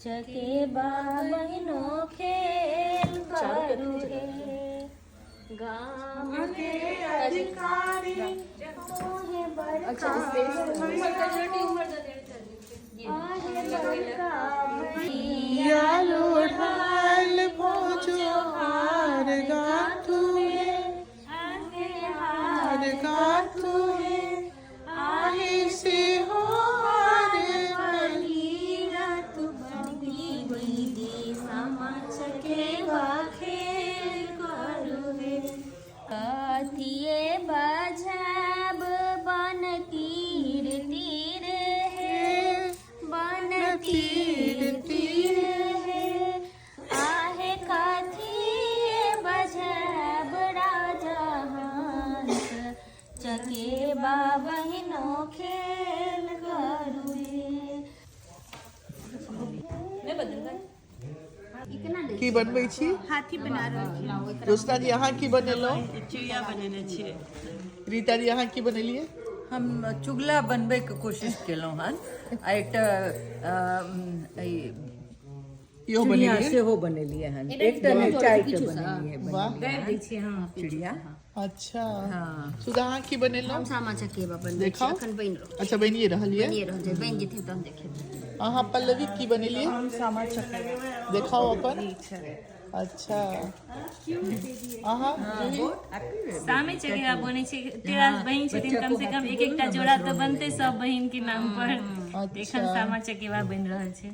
चकेबा बहिनो खेल करू हे। गाम के अधिकारी मोहे बड़का आहे बड़का भैया। लोढ़ाल भोजो हार गाथु हे, आहे हार गाथु हे, आहे से हो हार बनी रात बनी गई सामा चकेबा खेल करू हे। कथिए बजाब बन तीर तीर हे, बन तीर तीर हे, आहे कथिए बजाब राजा हंस चकेबा बहिनो खेल करू हे। की बनबै छी? हाथी बना रहल छी। ज्योत्सना जी, अहाँ की बनेलहुँ? चिड़िया बनेने छियै। रीता जी, अहाँ की बनेलियै? हम चुगला बनबैके कोशिश केलहुँ हन आ एकटा ई इहो चिड़िया बनेलियै? सेहो बनेलियै हन, एकटा नहि, चारिटा बनेलियै। वाह। चिड़िया। अच्छा। हाँ। सुधा, अहाँ की बनेलहुँ? हम सामा चकेबा बनबै छी। देखाउ। अखन बनि रहल। अच्छा, बनिए रहल ये। बनिए रहल छै, बनि जेथिन तहन देखेबै। अहाँ पल्लवी की बनेलियै? हम सामा चकेबा। देखाउ अपन। अच्छा, अहाँ जूही? सामे चकेबा बनै छै। 13 बहिन छथिन, कम से कम एक एकटा जोड़ा तऽ बनतै सब बहिन के नाम पर। एखन सामा चकेबा बनि रहल छै।